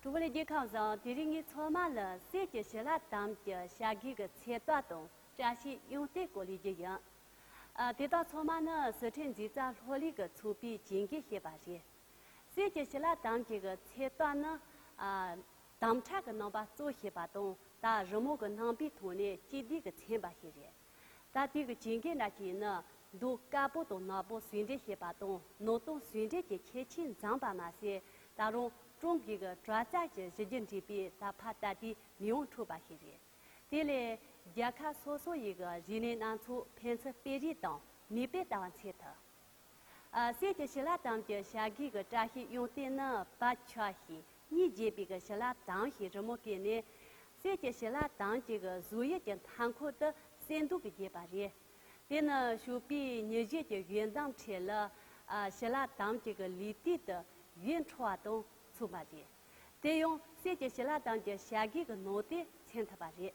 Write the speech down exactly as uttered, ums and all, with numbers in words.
གྲོགས་པོ་ལྷན་རྒྱས་ཁམས་བཟང་། དེ་རིང་ངས་ཚང་མ་ལ་གསེར་གྱི་ཞི་ལ་དམ་གྱི་བྱ་དགའི་གི་ཚེས་བརྟག་དང་བཀྲ་ཤིས་གཡང་རྟེན་སྐོར་ལས་རྒྱུ་ཡིན། ཨ། དེ་དག་ཚང་མ་ནི་སི་ཁྲོན་མཛེས་བཙན་ལྷོ་གླིང་གི་ཚོགས་པས་བྱིན་གྱིས་བརླབས་པ་རེད། གསེར་གྱི་ཞི་ལ་དམ་གྱི་གི་ཚེས་བརྟག་ནི། ཨ། དམ་ཕྲག་གི་རྣམ་པ་གཙོ་བྱས་པ་དང་། ད་རི་མོ་གི་རྣམ་པའི་ཐོག་ནས་སྤྱི་བདེ་གི་མཚོན་པ་ཞིག་རེད། ད་དེ་གི་བྱིན་གྱིས་བརླབས་ཀྱིས་ནི་མདོག་དཀར་པོ་དང་ནག་པོ་ཟུང་འབྲེལ་བྱས་པ་དང་། ནང་དོན་ཟུང་འབྲེལ་གྱི་ཁྱད་ཆོས་འཛོམས་པ་མ་ཟད། ད་རུང་ཀྲུང་གོའི་གི་དྲག་རྩལ་གྱི་གཞི་རྒྱུ་འདྲེས་པའི་ད་ཕ་ད་ལྟའི་མིག་དབང་འཕྲོག་པ་ཞིག་རེད། དེ་ལས་རྒྱལ་ཁབ་སོ་སོ་ཡི་གི་རིག་གནས་སྣ་ཚོགས་ཕན་ཚུན་སྤེལ་རེས་དང་ནུས་པ་ལྟ་བ་འཚོལ་ཐུབ། ཨ། གསེར་གྱི་ཞི་ལ་དམ་གྱི་བྱ་དགའི་གི་བཀྲ་ཤིས་གཡང་རྟེན་ནི་བར་ཆ་ཞིག་གཉིས་བརྒྱབ་པའི་གི་ཞི་ལ་དམ་ཞེས་རི་མོ་བཀོད་ནས། གསེར་གྱི་ཞི་ལ་དམ་གྱི་གི་གཟུགས་དབྱིབས་ཀྱི་མཐའ་འཁོར་དུ་གསེར་མདོག་གིས་བརྒྱབ་པ་རེད། དེ་ནི་ཞོགས་པའི་ཉི་བཞིན་གྱི་འོད་མདངས་ཁྲོད་ལ། ཨ། ཞི་ལ་དམ་གྱི་གི་ལུས་སྟེང་དུ་འོད་འཕྲོ་བ་དང་མཚུངས་པ་རེད། དེ་ཡང་གསེར་གྱི་ཞི་ལ་དམ་གྱི་བྱ་དགའི་གི་ནང་དོན་མཚོན་ཐུབ་པ་རེད།